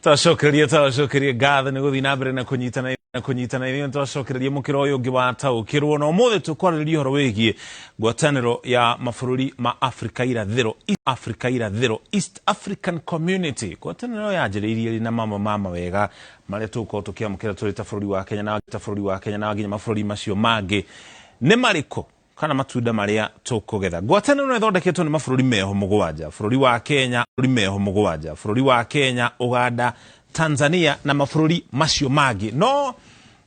Twacokeria ngatho nĩ gũthiĩ na mbere na kũnyitana na kũnyitana ithuĩ. Twacokereria mũkĩra ũyũ ũngĩ wa taũkĩrwo, na ũmũthĩ tũkwarĩrĩria ũhoro wĩgiĩ ngwatanĩro ya mabũrũri ma Afrika irathĩro, Afrika irathĩro, East African Community. Ngwatanĩro yanjĩrĩirie rĩ na mamwe ma mawega marĩa tũgũkorwo tũkĩamũkĩra tũrĩ ta bũrũri wa Kenya na ta bũrũri wa Kenya na nginya mabũrũri macio mangĩ nĩ marĩkũ, kana matunda marĩa tũkũgetha. Ngwatanĩro ĩno ĩthondeketwo nĩ mabũrũri meho mũgwanja: bũrũri wa Kenya, bũrũri meho mũgwanja, bũrũri wa Kenya, Uganda, Tanzania na mabũrũri macio mangĩ. No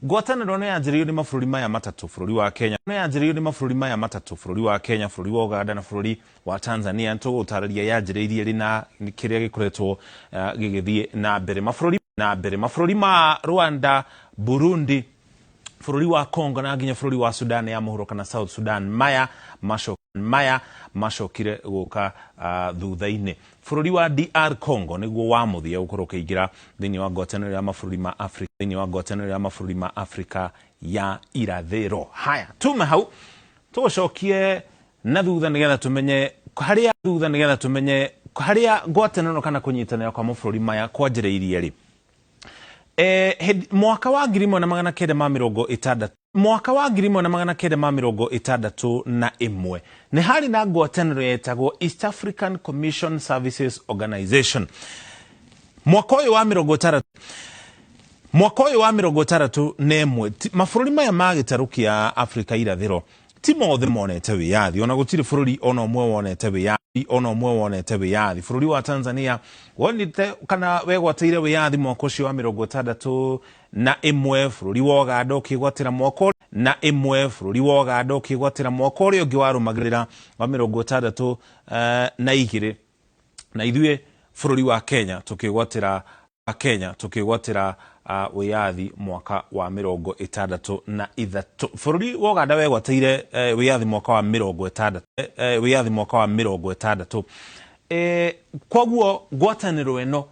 ngwatanĩro ĩno yanjĩrĩirio nĩ mabũrũri maya matatũ: bũrũri wa Kenya, ĩno yanjĩrĩirio nĩ mabũrũri maya matatũ, bũrũri wa Kenya, bũrũri wa Uganda na bũrũri wa Tanzania. Nĩtũgũtarĩria yanjĩrĩirie rĩ na kĩrĩa gĩkoretwo gĩgĩthiĩ na mbere. Mabũrũri na mbere, mabũrũri ma Rwanda, Burundi, bũrũri wa Congo na nginya bũrũri wa Sudan ya mũhuro kana South Sudan, maya macokire gũka thutha-inĩ. Bũrũri wa DR Congo nĩguo wa mũthia gũkorwo ũkĩingĩra thĩinĩ wa ngwatanĩro ya mabũrũri ma Afrika, thĩinĩ wa ngwatanĩro ya mabũrũri ma Afrika ya irathĩro. Haya, tume hau tũgũcokie na thutha nĩgetha tũmenye harĩa thutha nĩgetha tũmenye harĩa ngwatanĩro kana kũnyitanĩra kwa mabũrũri maya kwanjĩrĩirie rĩ. Mwaka wa 1960, mwaka wa 1961, nĩ harĩ na ngwatanĩro yetagwo East African Commission Services Organization. Mwaka ũyũ wa 60, mwaka ũyũ wa 61, mabũrũri maya ma gĩtarũ kĩa Afrika irathĩro ti mothe monete wĩyathi, ona gũtirĩ bũrũri ona ũmwe wonete wĩyathi, ona ũmwe wonete wĩyathi. Bũrũri wa Tanzania wonete kana wegwatĩire wĩyathi mwaka ũcio wa 61. Bũrũri wa Uganda ũkĩgwatĩra mwaka na ĩmwe, bũrũri wa Uganda ũkĩgwatĩra mwaka ũrĩa ũngĩ warũmagĩrĩra wa 62, na ithuĩ bũrũri wa Kenya tũkĩgwatĩra Kenya tũkĩgwatĩra wĩyathi mwaka wa 63. Bũrũri wa Uganda wegwatĩire wĩyathi mwaka wa 60, wĩyathi mwaka wa 60. Koguo ngwatanĩro ĩno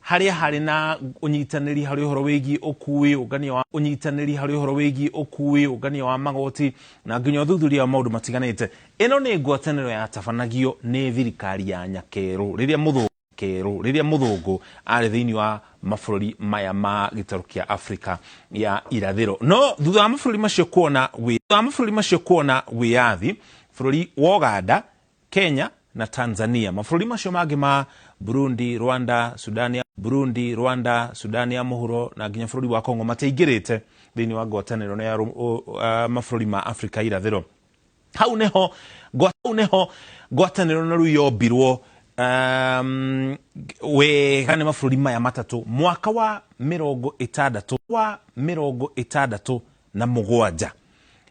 harĩa harĩ na ũnyitanĩri harĩ ũhoro wĩgiĩ ũkui, ũngania wa ũnyitanĩri harĩ ũhoro wĩgiĩ ũkui, ũngania wa magoti na nginya ũthuthuria wa maũndũ matiganĩte. Ĩno nĩ ngwatanĩro yatabanagio nĩ thirikari ya Nyakerũ rĩrĩa mũthũngũ kerũ rĩrĩa mũthũngũ arĩ thĩinĩ wa mabũrũri maya ma gĩtarũ kĩa Afrika ya irathĩro. No thutha wa mabũrũri macio kuona thutha wa mabũrũri macio kuona wĩyathi, bũrũri wa Uganda, Kenya na Tanzania, mabũrũri macio mangĩ ma Burundi, Rwanda, Sudan ya Burundi, Rwanda, Sudan ya mũhuro na nginya bũrũri wa Congo matiaingĩrĩte thĩinĩ wa ngwatanĩro ya mabũrũri ma Afrika irathĩro. Hau nĩho ngwatanĩro na rĩu yombirwo wega nĩ mabũrũri maya matatũ mwaka wa 60, wa 67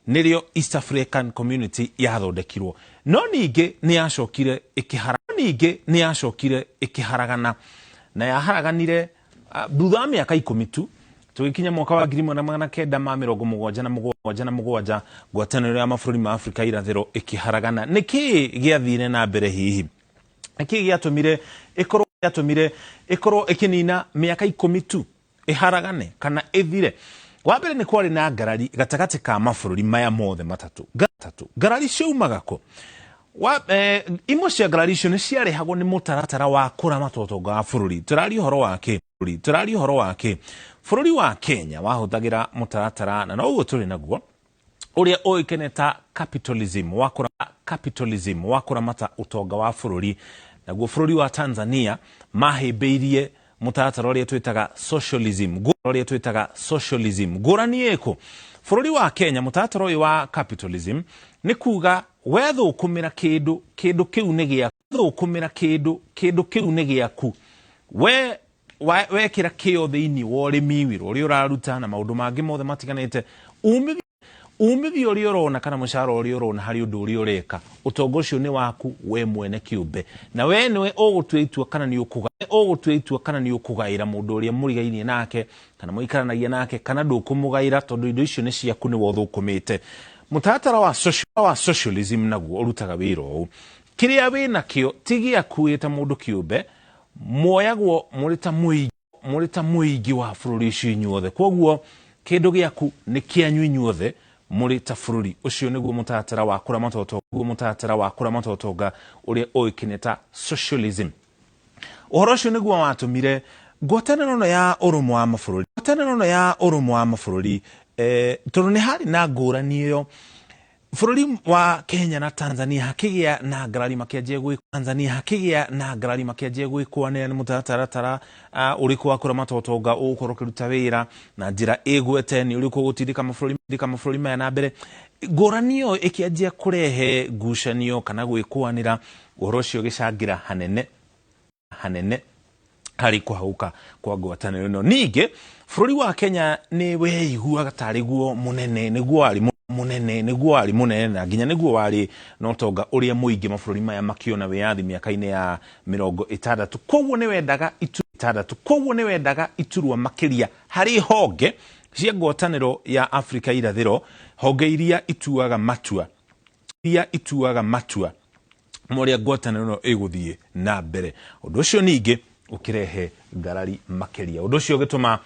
nĩrĩo East African Community yathondekirwo. No ningĩ nĩ yacokire ĩkĩhara, ningĩ nĩ yacokire ĩkĩharagana, na yaharaganire thutha wa mĩaka 10 tu, tũgĩkinya mwaka wa 1977, ngwatanĩro ya mabũrũri ma Afrika irathĩro ĩkĩharagana. Nĩ kĩĩ gĩathire na mbere hihi? Nĩ kĩĩ gĩatũmire ĩkorwo ĩkĩnina mĩaka 10 tu ĩharagane kana ĩthire? Wa mbere, nĩ kwarĩ na ngarari gatagatĩ ka mabũrũri maya mothe matatũ. Gatatũ, ngarari ciaumaga kũ? Imwe cia ngarari icio nĩ ciarehagwo nĩ mũtaratara wa kũramata ũtonga wa bũrũri. Tũraria ũhoro wa kĩ? Tũraria ũhoro wa kĩ? Bũrũri wa Kenya wahũthagĩra mũtaratara, na noguo tũrĩ naguo, ũrĩa ũĩkaine ta capitalism, wa kũra capitalism wa kũramata ũtonga wa bũrũri. Naguo bũrũri wa Tanzania mahĩmbĩirie mũtaratara ũrĩa twĩtaga socialism, ũrĩa twĩtaga socialism. Ngũrani ĩkũ? Bũrũri wa Kenya, mũtaratara ũyũ wa capitalism nĩ kuga wethũkũmĩra kĩndũ, kĩndũ kĩu nĩ gĩaku. Thũkũmĩra kĩndũ, kĩndũ kĩu nĩ gĩaku. We wekĩra kĩo thĩinĩ wa ũrĩmi, wĩra ũrĩa ũraruta na maũndũ mangĩ mothe matiganĩte, umithio ũrĩa ũrona kana mũcara ũrĩa ũrona harĩ ũndũ ũrĩa ũreka, ũtonga ũcio nĩ waku we mwene kĩũmbe, na we nĩwe ũgũtua itua kana nĩ ũgũtua itua kana nĩ ũkũgaĩra mũndũ ũrĩa mũrigainie nake kana mũikaranagia nake kana ndũkũmũgaĩra, tondũ indo icio nĩ ciaku, nĩwe ũthũkũmĩte. Mũtaratara wa socialism naguo ũrutaga wĩra ũũ: kĩrĩa wĩ nakĩo ti gĩaku wĩ ta mũndũ kĩũmbe, muoyagwo mũrĩ ta mũingĩ wa bũrũri ũcio inyuothe. Koguo kĩndũ gĩaku nĩ kĩanyu inyuothe mũrĩ ta bũrũri ũcio. Nĩguo mũtaratara wa kũramata ũtonga, mũtaratara wa kũramata ũtonga ũrĩa ũĩkaine ta socialism. Ũhoro ũcio nĩguo watũmire Ngwatanĩro ĩno ya ũrũmwe wa mabũrũri, ngwatanĩro ĩno ya ũrũmwe wa mabũrũri, tondũ nĩ harĩ na ngũrani ĩyo, bũrũri wa Kenya na Tanzania hakĩgĩa na ngarari makĩanjia gwĩ Tanzania hakĩgĩa na ngarari makĩanjia gwĩkũanĩra nĩ mũtaratara ũrĩkũ wa kũramata ũtonga ũgũkorwo ũkĩruta wĩra na njĩra ĩgwete, nĩ ũrĩkũ ũgũtindĩka mabũrũri tindĩka mabũrũri maya na mbere. Ngũrani ĩyo ĩkĩanjia kũrehe ngucanio kana gwĩkũanĩra, ũhoro ũcio ũgĩcangĩra hanene hanene harĩ kũhagũka kwa ngwatanĩro ĩno. Ningĩ bũrũri wa Kenya nĩ weiguaga tarĩ guo mũnene, nĩguo warĩ mũnene, nĩguo warĩ mũnene na nginya nĩguo warĩ na ũtonga ũrĩa mũingĩ mabũrũri maya makĩona wĩyathi mĩaka-inĩ ya 60. Koguo nĩ wendaga 60. Koguo nĩ wendaga iturwa makĩria harĩ honge cia ngwatanĩro ya Afrika irathĩro, honge iria ituaga matua, iria ituaga matua ma ũrĩa ngwatanĩro ĩno ĩgũthiĩ na mbere. Ũndũ ũcio ningĩ ũkĩrehe ngarari makĩria. Ũndũ ũcio ũgĩtũma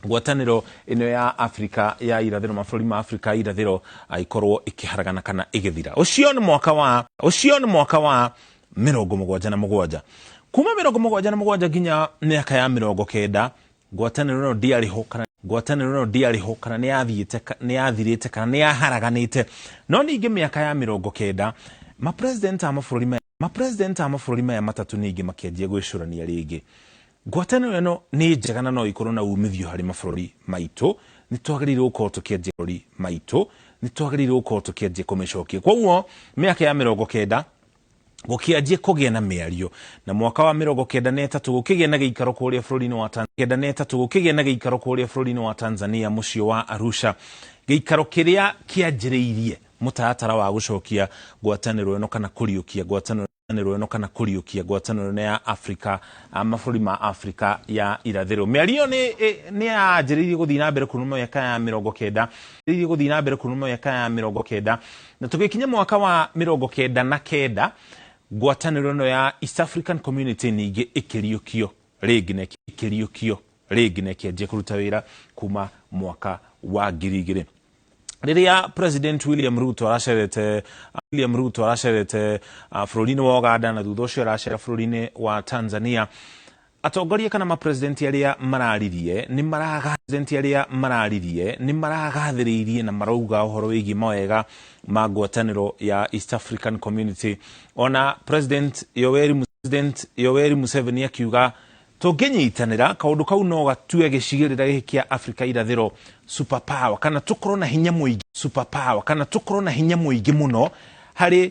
ngwatanĩro ĩno ya Afrika ya irathĩro, mabũrũri ma Afrika ya irathĩro ikorwo ĩkĩharagana kana ĩgĩthira. Ũcio nĩ mwaka wa, ũcio nĩ mwaka wa 77. Kuma 77 nginya mĩaka ya 90, ngwatanĩro ĩno ndĩarĩ ho kana ngwatanĩro ĩno ndĩarĩ ho kana nĩ yathiĩte, nĩ yathirĩte kana nĩ yaharaganĩte. No ningĩ mĩaka ya 90, mapresident a mabũrũri maya, mapresident a mabũrũri maya matatũ ningĩ makĩanjia gwĩcũrania rĩngĩ. Ngwatanĩro ĩno nĩ njega na no ĩkorwo na umithio harĩ mabũrũri maitũ, nĩ twagĩrĩirwo gũkorwo tũkĩanjia mabũrũri maitũ, nĩ twagĩrĩirwo gũkorwo tũkĩanjia kũmĩcokia. Koguo mĩaka ya 90 gũkĩanjia kũgĩa na mĩario, na mwaka wa 93 gũkĩgĩa na gĩikaro kũrĩa bũrũri-inĩ wa 93 gũkĩgĩa na gĩikaro kũrĩa bũrũri-inĩ wa Tanzania, mũciĩ wa Arusha, gĩikaro kĩrĩa kĩanjĩrĩirie mũtaratara wa gũcokia ngwatanĩro ĩno kana kũriũkia ngwatanĩro ĩno kana kũriũkia ngwatanĩro ĩno ya Afrika, mabũrũri ma Afrika ya irathĩro. Mĩario ĩyo nĩ yanjĩrĩirie gũthiĩ na mbere kuma mĩaka ya 90, gũthiĩ na mbere kuma mĩaka ya 90, na tũgĩkinya mwaka wa 99, ngwatanĩro ĩno ya East African Community ningĩ ĩkĩriũkio rĩngĩ na ĩkĩriũkio rĩngĩ na ĩkĩanjia kũruta wĩra kuma mwaka wa 2000. Rĩrĩa President William Ruto aracerete, William Ruto aracerete bũrũri-inĩ wa Uganda na thutha ũcio aracera bũrũri-inĩ wa Tanzania, atongoria kana mapresidenti arĩa mararirie nĩ maraga presidenti arĩa mararirie nĩ maragathĩrĩirie na marauga ũhoro wĩgiĩ mawega ma ngwatanĩro ya East African Community. Ona President Yoweri, President Yoweri Museveni akiuga tũngĩnyitanĩra kaũndũ kau no gatue gĩcigĩrĩra gĩkĩ kĩa Afrika irathĩro super power, kana tũkorwo na hinya mũingĩ super power, kana tũkorwo na hinya mũingĩ mũno harĩ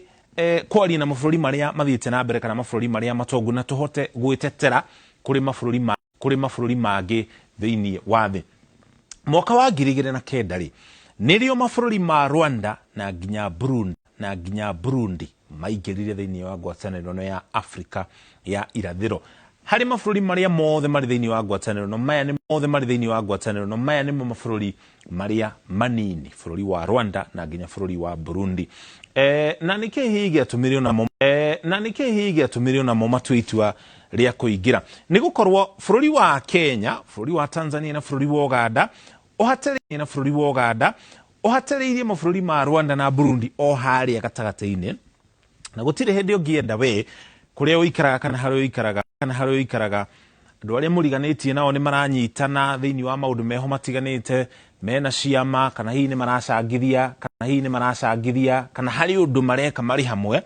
kwaria na mabũrũri marĩa mathiĩte na mbere kana mabũrũri marĩa matongu, na tũhote gwĩtetera kũrĩ mabũrũri ma, kũrĩ mabũrũri mangĩ thĩinĩ wa thĩ. Mwaka wa 2009 rĩ, nĩrĩo mabũrũri ma Rwanda na nginya Burundi, na nginya Burundi maingĩrire thĩinĩ wa ngwatanĩro ĩno ya Afrika ya irathĩro. Harĩ mabũrũri marĩa mothe marĩ thĩinĩ wa ngwatanĩro ĩno, maya nĩ mothe marĩ thĩinĩ wa ngwatanĩro ĩno, maya nĩmo mabũrũri marĩa manini, bũrũri wa Rwanda na nginya bũrũri wa Burundi. Na nĩkĩ hihi gĩatũmire onamo, na nĩkĩ hihi gĩatũmire onamo matue itua rĩa kũingĩra? Nĩ gũkorwo bũrũri wa Kenya, bũrũri wa Tanzania na bũrũri wa Uganda ũhatĩrĩirie na bũrũri wa Uganda ũhatĩrĩirie mabũrũri ma Rwanda na Burundi o harĩa gatagatĩ-inĩ, na gũtirĩ hĩndĩ ũngĩenda we kũrĩa ũikaraga kana harĩa ũikaraga kana harĩa ũikaraga andũ arĩa mũriganĩtie nao nĩ maranyitana thĩinĩ wa maũndũ meho matiganĩte, mena ciama kana hihi nĩ maracangithia kana hihi nĩ maracangithia kana harĩ ũndũ mareka marĩ hamwe,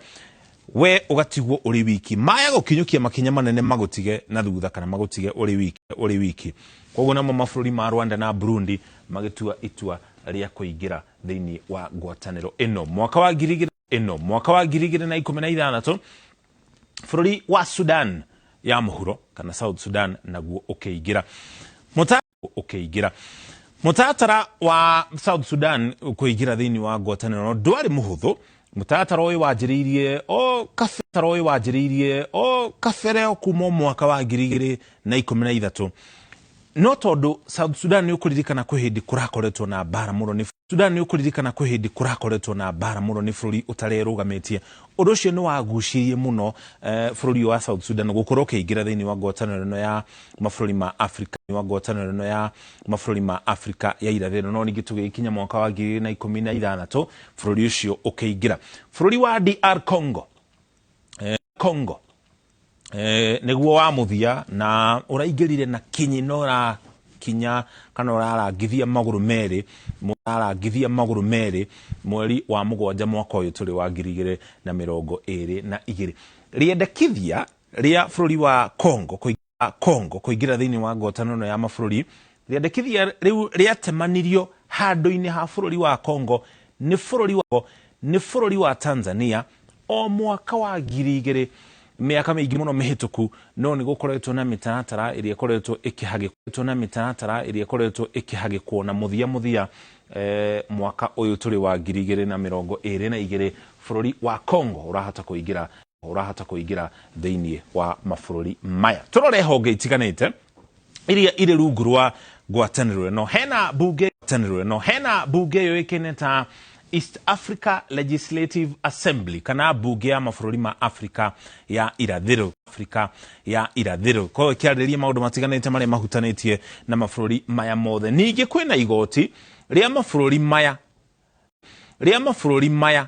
we ũgatigwo ũrĩ wiki. Maya gũkinyũkia makinya manene magũtige na thutha kana magũtige ũrĩ wiki, ũrĩ wiki. Koguo namo mabũrũri ma Rwanda na Burundi magĩtua itua rĩa kũingĩra thĩinĩ wa ngwatanĩro ĩno. Mwaka wa ngiri igĩrĩ ĩno mwaka wa 2016 bũrũri wa Sudan ya mũhuro kana South Sudan naguo ũkĩingĩra. Ũkĩingĩra. Mũtaratara wa South Sudan kũingĩra thĩinĩ wa ngwatanĩro ndwarĩ mũhũthũ. Mũtaratara ũyũ wanjĩrĩirie o kabere, ũyũ wanjĩrĩirie o kabere o kuma mwaka wa 2013. No tondũ South Sudan nĩ ũkũririkana kwĩ hĩndĩ kũrakoretwo na mbara mũno nĩ Sudan nĩ ũkũririkana kwĩ hĩndĩ kũrakoretwo na mbara mũno nĩ bũrũri ũtarerũgamĩtie. Ũndũ ũcio nĩ wagucirie mũno bũrũri wa South Sudan gũkorwo ũkĩingĩra thĩinĩ wa ngwatanĩro ĩno ya mabũrũri ma Afrika, wa ngwatanĩro ĩno ya mabũrũri ma Afrika ya irathĩro. No ningĩ tũgĩkinya mwaka wa 2016 bũrũri ũcio ũkĩingĩra. Bũrũri wa DR Congo, Congo. Nĩguo wa mũthia na ũraingĩrire na kinyi na ũrakinya kana ũrarangithia magũrũ merĩ, ũrarangithia magũrũ merĩ mweri wa mũgwanja mwaka ũyũ tũrĩ wa 2022. Rĩendekithia rĩa bũrũri wa Congo kũingĩra, Congo kũingĩra thĩinĩ wa ngwatanĩro ĩno ya mabũrũri, rĩendekithia rĩu rĩatemanirio handũ-inĩ ha bũrũri wa Congo nĩ bũrũri wa, nĩ bũrũri wa Tanzania o mwaka wa 2000, mĩaka mĩingĩ mũno mĩhĩtũku, no nĩ gũkoretwo na mĩtaratara ĩrĩa ĩkoretwo ĩkĩhagĩkwo, na mĩtaratara ĩrĩa ĩkoretwo ĩkĩhagĩkwo na mũthia mũthia, mwaka ũyũ tũrĩ wa 2022 bũrũri wa Congo ũrahota kũingĩra, ũrahota kũingĩra thĩinĩ wa mabũrũri maya. Tũrore honge itiganĩte iria irĩ rungu rwa ngwatanĩro ĩno. Hena bunge, ngwatanĩro ĩno, hena bunge yũĩkaine ta East Africa Legislative Assembly kana bunge ya mabũrũri ma Afrika ya irathĩro, Afrika ya irathĩro, koguo ĩkĩarĩrĩria maũndũ matiganĩte marĩa mahutanĩtie na mabũrũri maya mothe. Ningĩ kwĩna igoti rĩa mabũrũri maya, rĩa mabũrũri maya,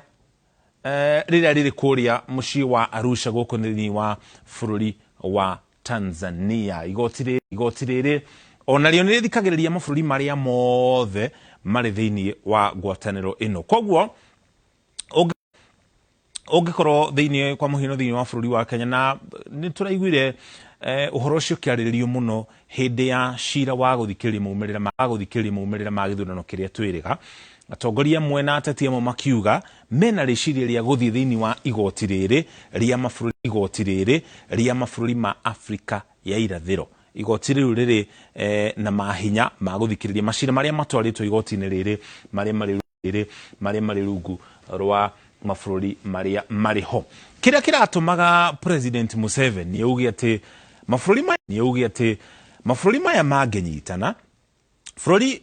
rĩrĩa rĩrĩ kũrĩa mũciĩ wa Arusha gũkũ thĩinĩ wa bũrũri wa Tanzania. Igoti rĩrĩ, igoti rĩrĩ onarĩo nĩ rĩthikagĩrĩria mabũrũri marĩa mothe marĩ thĩinĩ wa ngwatanĩro ĩno. Koguo ũngĩkorwo thĩinĩ, kwa mũhiano thĩinĩ wa bũrũri wa Kenya, na nĩ tũraiguire ũhoro ũcio ũkĩarĩrĩrio mũno hĩndĩ ya cira wa gũthikĩrĩria maumĩrĩra ma gũthikĩrĩria maumĩrĩra ma gĩthurano kĩrĩa twĩrĩga, atongoria amwe na ateti amwe makiuga mena rĩciria rĩa gũthiĩ thĩinĩ wa igoti rĩrĩ rĩa mabũrũri, igoti rĩrĩ rĩa mabũrũri ma Afrika ya irathĩro. Igoti rĩu rĩrĩ na mahinya ma gũthikĩrĩria macira marĩa matwarĩtwo igoti-inĩ rĩrĩ marĩa marĩ rĩrĩ marĩa marĩ rungu rwa mabũrũri marĩa marĩ ho. Kĩrĩa kĩratũmaga President Museveni auge atĩ mabũrũri maya, auge atĩ mabũrũri maya mangĩnyitana, bũrũri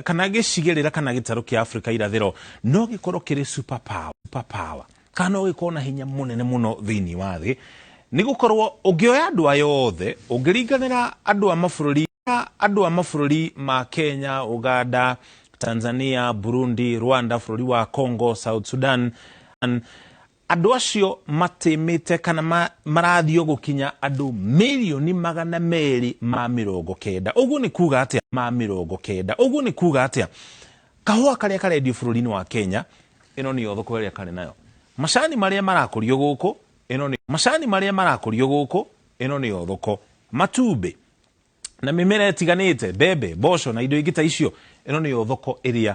kana gĩcigĩrĩra kana gĩtarũ kĩa Afrika irathĩro no gĩkorwo kĩrĩ super power, super power, kana no gĩkorwo na hinya mũnene mũno thĩinĩ wa thĩ, nĩ gũkorwo ũngĩoya andũ aya othe, ũngĩringanĩra andũ a mabũrũri, andũ a mabũrũri ma Kenya, Uganda, Tanzania, Burundi, Rwanda, bũrũri wa Congo, South Sudan, andũ acio matĩmĩte kana marathiĩ gũkinya andũ 290,000,000. Ũguo nĩ kuga atĩa? Ma 90. Ũguo nĩ kuga atĩa? Kahũa karĩa karendio bũrũri-inĩ wa Kenya, ĩno nĩyo thoko ĩrĩa karĩ nayo. Macani marĩa marakũrio gũkũ, ĩno nĩ macani marĩa marakũrio gũkũ, ĩno nĩyo thoko. Matumbĩ na mĩmera ĩtiganĩte, mbembe, mboco na indo ingĩ ta icio, ĩno nĩyo thoko ĩrĩa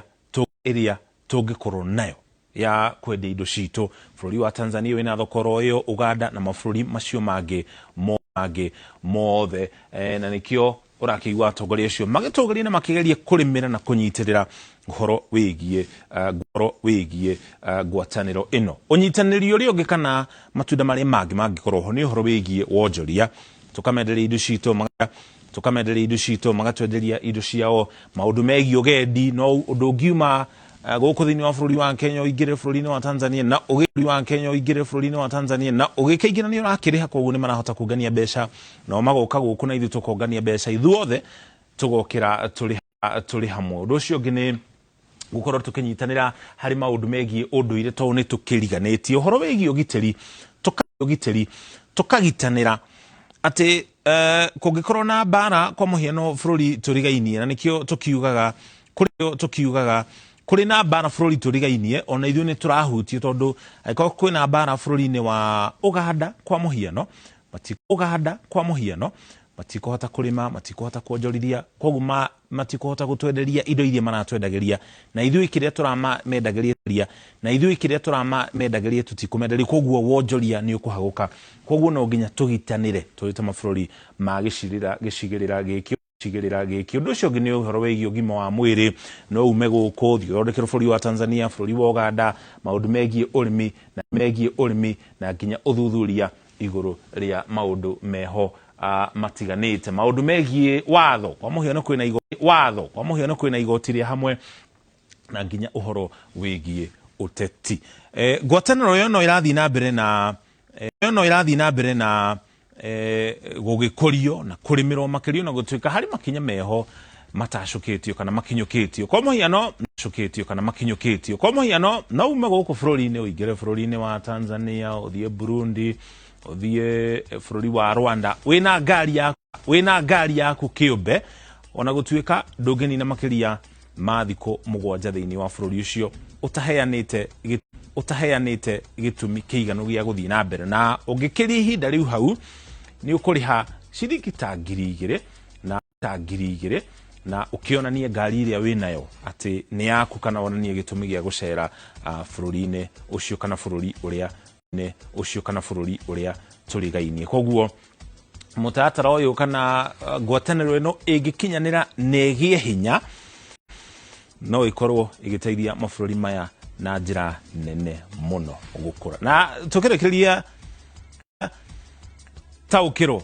ĩrĩa tũngĩkorwo nayo ya kwendia indo citũ. Bũrũri wa Tanzania wĩna thoko ro ĩyo, Uganda na mabũrũri macio mangĩ mangĩ mothe, na nĩkĩo ũrakĩigua atongoria acio magĩtũgĩria na makĩgeria kũrĩmĩra na kũnyitĩrĩra ũhoro wĩgiĩ ũhoro wĩgiĩ ngwatanĩro ĩno. Ũnyitanĩri ũrĩa ũngĩ kana matunda marĩa mangĩ mangĩkorwo ho nĩ ũhoro wĩgiĩ wonjoria, tũkamenderia indo citũ, tũkamenderia indo citũ, magatwenderia indo ciao. Maũndũ megiĩ ũgendi, no ũndũ ũngiuma gũkũ thĩinĩ wa bũrũri wa Kenya ũingĩre bũrũri-inĩ wa Tanzania na ũgĩ wa Kenya ũingĩre bũrũri-inĩ wa Tanzania na ũgĩkĩingĩra nĩ ũrakĩrĩha, koguo nĩ marahota kũngania mbeca, nao magoka gũkũ na ithuĩ tũkongania mbeca, ithuothe tũgokĩra tũrĩ hamwe. Ũndũ ũcio ũngĩ nĩ gũkorwo tũkĩnyitanĩra harĩ maũndũ megiĩ ũndũire, tondũ nĩ tũkĩriganĩtie ũhoro wĩgiĩ ũgitĩri, ũgitĩri tũkagitanĩra atĩ kũngĩkorwo na mbara kwa mũhiano bũrũri tũrigainie, na nĩkĩo tũkiugaga kũrĩ, tũkiugaga kũrĩ na mbara bũrũri tũrigainie, ona ithuĩ nĩ tũrahutio, tondũ angĩkorwo kwĩna mbara bũrũri-inĩ wa Uganda kwa mũhiano, Uganda kwa mũhiano matikũhota kũrĩma, matikũhota kuonjorithia, koguo matikũhota gũtwenderia indo iria maratwendagĩria, na ithuĩ kĩrĩa tũramendagĩria, na ithuĩ kĩrĩa tũramendagĩria tũtikũmenderia, koguo wonjoria nĩ ũkũhagũka. Koguo no nginya tũgitanĩre tũrĩ ta mabũrũri ma gĩcigĩrĩra, gĩcigĩrĩra gĩkĩ, gĩcigĩrĩra gĩkĩ. Ũndũ ũcio ũngĩ nĩ ũhoro wĩgiĩ ũgima wa mwĩrĩ, no ume gũkũ ũthiĩ ũthondekerwo bũrũri wa Tanzania, bũrũri wa Uganda, maũndũ megiĩ ũrĩmi na megiĩ ũrĩmi na nginya ũthuthuria igũrũ rĩa maũndũ meho matiganĩte. Maũndũ megiĩ watho kwa mũhiano kwĩna igoti, watho kwa mũhiano kwĩna igoti rĩa hamwe na nginya ũhoro wĩgiĩ ũteti. Ngwatanĩro ĩyo no ĩrathiĩ na mbere na ĩyo no ĩrathiĩ na mbere na gũgĩkũrio na kũrĩmĩrwo makĩria, na gũtuĩka harĩ makinya meho matacũkĩtio kana makinyũkĩtio. Kwa mũhiano, cũkĩtio kana makinyũkĩtio. Kwa mũhiano, no ume gũkũ bũrũri-inĩ ũingĩre bũrũri-inĩ wa Tanzania, ũthiĩ Burundi, Ũthiĩ bũrũri wa Rwanda wĩna ngari yaku, wĩna ngari yaku kĩũmbe, ona gũtuĩka ndũngĩnina makĩria ma thikũ 7 thĩinĩ wa bũrũri ũcio ũtaheanĩte gĩtũmi kĩiganu gĩa gũthiĩ na mbere, na ũngĩkĩria ihinda rĩu hau nĩ ũkũrĩha ciringi ta 2000 na ta 2000 na ũkĩonanie ngari ĩrĩa wĩnayo atĩ nĩ yaku, kana wonanie gĩtũmi gĩa gũcera bũrũri-inĩ ũcio kana bũrũri ũrĩa nĩ ũcio kana bũrũri ũrĩa tũrigainie. Koguo mũtaratara ũyũ kana ngwatanĩro ĩno ĩngĩkinyanĩra na ĩgĩe hinya, no ĩkorwo ĩgĩteithia mabũrũri maya na njĩra nene mũno gũkũra. Na tũkĩrĩkĩrĩria taũkĩrwo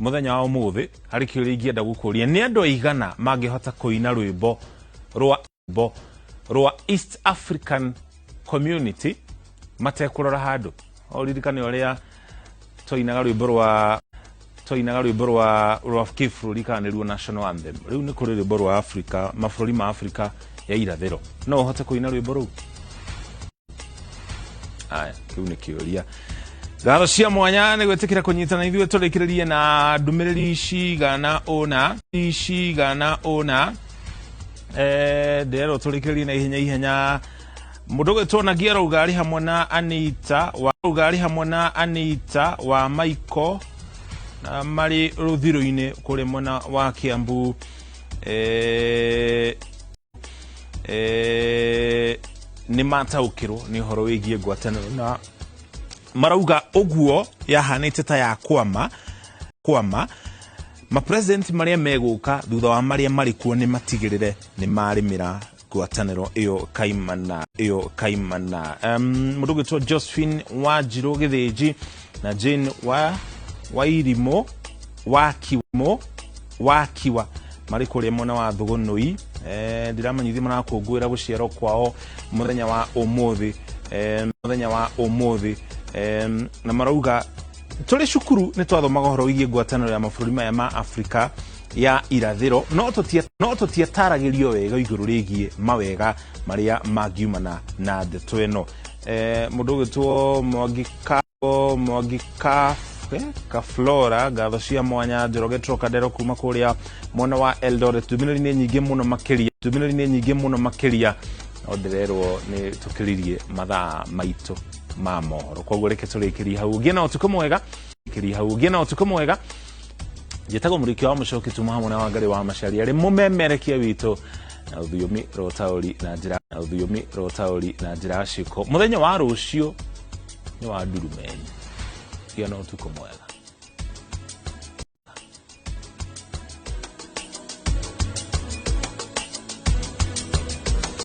mũthenya wa ũmũthĩ, harĩ kĩũria ingĩenda gũkũria: nĩ andũ aigana mangĩhota kũina rwĩmbo rwa East African Community matekũrora handũ? Ũririkane ũrĩa twainaga rwĩmbo rwa kĩbũrũri, kana nĩruo national anthem. Rĩu nĩ kũrĩ rwĩmbo rwa Africa, mabũrũri ma Afrika ya irathĩro. No ũhote kũina rwĩmbo rũu? Aya, kĩu nĩ kĩũria. Ngatho cia mwanya nĩ gwĩtĩkĩra kũnyitana ithuĩ tũrĩkĩrĩrie na ndũmĩrĩri cigana ũna. Ndĩrerwo tũrĩkĩrĩrie na ihenya ihenya. Mũndũ ũgwĩtwo Nagia arauga arĩ hamwe na Anita wa arauga arĩ hamwe na Anita wa Maiko, na marĩ rũthirũ-inĩ kũrĩa mwena wa Kiambu. Nĩ mataũkĩrwo nĩ ũhoro wĩgiĩ ngwatanĩro, na marauga ũguo yahanĩte ta ya kwama mapresident marĩa megũka thutha wa marĩa marĩ kuo nĩ matigĩrĩre nĩ marĩmĩra ngwatanĩro ĩyo kaimana, ĩyo kaimana. Mũndũ ũgwĩtwo Josephine Wanjirũ Gĩthĩnji na Jane wa Wairimũ Wakimo Wakiwa marĩ kũrĩa mwena wa Thũgũnũi. Ndiramenyithia marakũngũĩra gũciarwo kwao mũthenya wa ũmũthĩ, mũthenya wa ũmũthĩ. Na marauga tũrĩ cukuru nĩ twathomaga ũhoro wĩgiĩ ngwatanĩro ya mabũrũri maya ma Afrika ya irathĩro, no tũtiataragĩrio wega igũrũ rĩgiĩ mawega marĩa mangiumana na ndeto ĩno. Mũndũ ũgwĩtwo Mwangi Kaflora, ngatho cia mwanya. Njoroge Trocadero kuma kũrĩa mwena wa Eldoret. Ndũmĩrĩri nĩ nyingĩ mũno makĩria, ndũmĩrĩri nĩ nyingĩ mũno makĩria, no ndĩrerwo nĩ tũkĩririe mathaa maitũ ma mohoro, koguo reke tũrĩkĩrie hau. Ũgĩe na ũtukũ mwega, kĩrie hau. Ũgĩe na ũtukũ mwega. Njĩtagwo Mũrĩki wa Mũcoki, tuma hamwe na Wangarĩ wa Macaria arĩ mũmemerekia witũ na rũthiomi rwa ũtaũri na njĩra na rũthiomi rwa ũtaũri na njĩra ya ciĩko. Mũthenya wa rũciũ nĩ wa ndurumeni. Gĩa na ũtukũ mwega.